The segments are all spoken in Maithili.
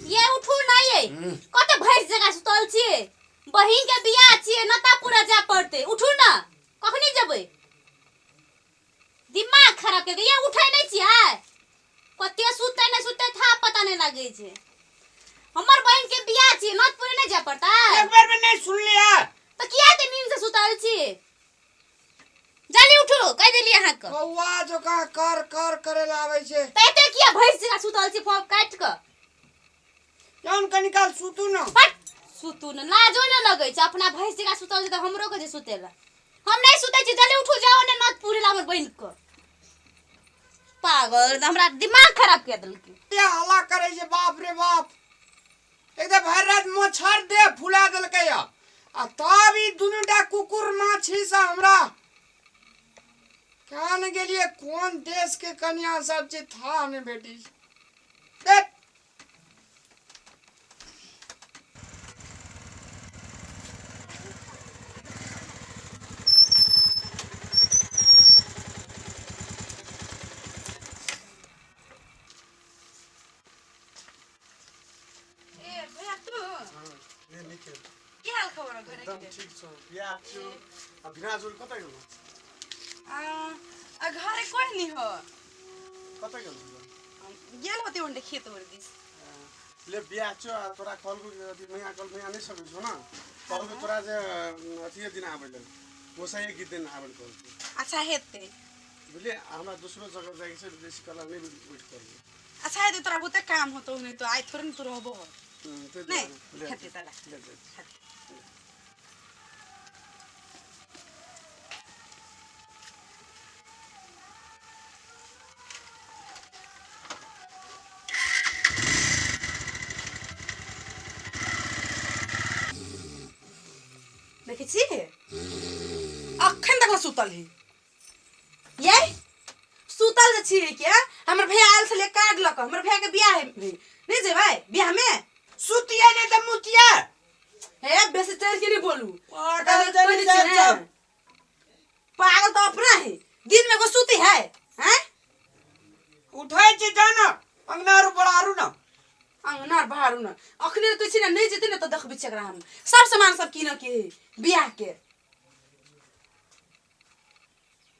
ये उठू ना ये कते भैंस जगह सुतल छियै बहिन के बियाह छियै नता पूरा जाय पड़तै उठू ना कखनी जेबै दिमाग खराब के ये उठै नहि छियै कते सुतै नहि सुतै था पता नहि लागै छै हमर बहिन के बियाह छियै नत पूरे नहि जाय पड़तै एक बेर में नहीं सुन लिया तऽ किया एते नींद से सुतल छी जल्दी उठू कहि देली अहाँके कौआ जकाँ कर कर करे ला आबै छै तऽ एते किया भैंस जकाँ सुतल छी फोन काटि कऽ जौन कनी काल सुतू न हट सुतू ने लाजो ने लगै छै अपना भैंस जकाँ सुतल छै तऽ हमरो कहै छै सुतै लए हम नहि सुतै छी जल्दी उठू जाओ ने नत पूरे ला हमर बहिन के पागल तऽ हमरा दिमाग खराब कए देलकै ये हल्ला करे छै बाप रे बाप एकदम भरि राति मच्छर देह फुला देलकै या आ तब ई दुनू टा कुकुर माछी से हमरा कहाँ ने गेलियै कोन देश के कनिया सब छै था ने बेटी देख ए भैया तू ए निके की हाल खबर हो घरे एकदम के ठीक छौ बियाह छौ आ बिना जोर कतऽ गेलौ आ आ घरे कोई नहीं हो कतऽ गेल छौ गेल होती ओंडे खेत और दिस ले बियाह छौ आ तोरा कहलको कि अथी मैया कहल मैया नहि सकै छौ ने कहलको तोरा जे अथिए दिन आबै लेल गोसाइए गीत दिन आबै लेल कहलको अच्छा हेतै बुझलियै आ हमरा दोसरो जगह जाइके छै बेसी काल नहि वेट करबै अच्छा हेतै तोरा बहुते काम होतौ नहि तो आइ थोड़े ने तू रहबो हो ताहि नहि दुआरे ले हेतै तला ले जाइ छी। देखै छी अखन तक सुतल है ये सुतल जे छियै के हमर भैया आयल छलै कार्ड लऽ कऽ हमर भैया के बियाह है नहि जेबै बियाह में सुतिया नहीं तऽ मुतिया हे बेसी चढ़ के नहीं बोलू पागल चलि जायब सब। पागल तो अपना है दिन में को सूती है हैं उठै छै जान अंगना आरू बड़ारू न अंगना बाहर न अखने कहै छी ने नहीं जेतै ने तऽ देखबै छी एकरा हम सब सामान सब कीनऽ के है बियाह के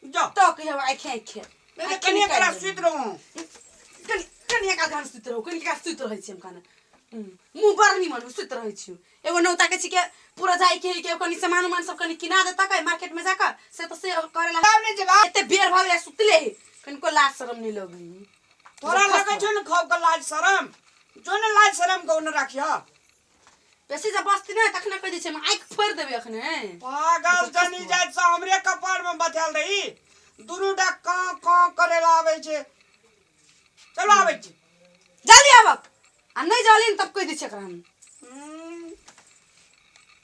जाओ तो कहियो आँखे आँखे नहीं तो कनिया करा सुति रहू कनि कनि एका घन सुति रहू कनि एका सुति रहै छी हम खाना मुँह बड़ निमन सुति रहै छी एगो नौता के छी के पूरा जाय के है के कनि सामान उमान सब कनि किना देता के मार्केट में जाकर से तो से करे ला तब नहीं जवाब एते बेर भऽ गेलै सुतले है कनिको लाज शरम नहीं लगै तोरा लगै छौ ने खौफ के लाज शरम जो ने लाज शरम को ने राखियो बेसी जब बसती ने तखने कहि दै छै हम आँखि फोड़ि देबै अखने पागल जनी जाइत से हमरे कपार में बथायल रही दुनू टा काँ काँ करे ला आबै छै चलो आबै छी जल्दी आबक आ नहि जल्दी ने तब कहि दै छै एकरा हम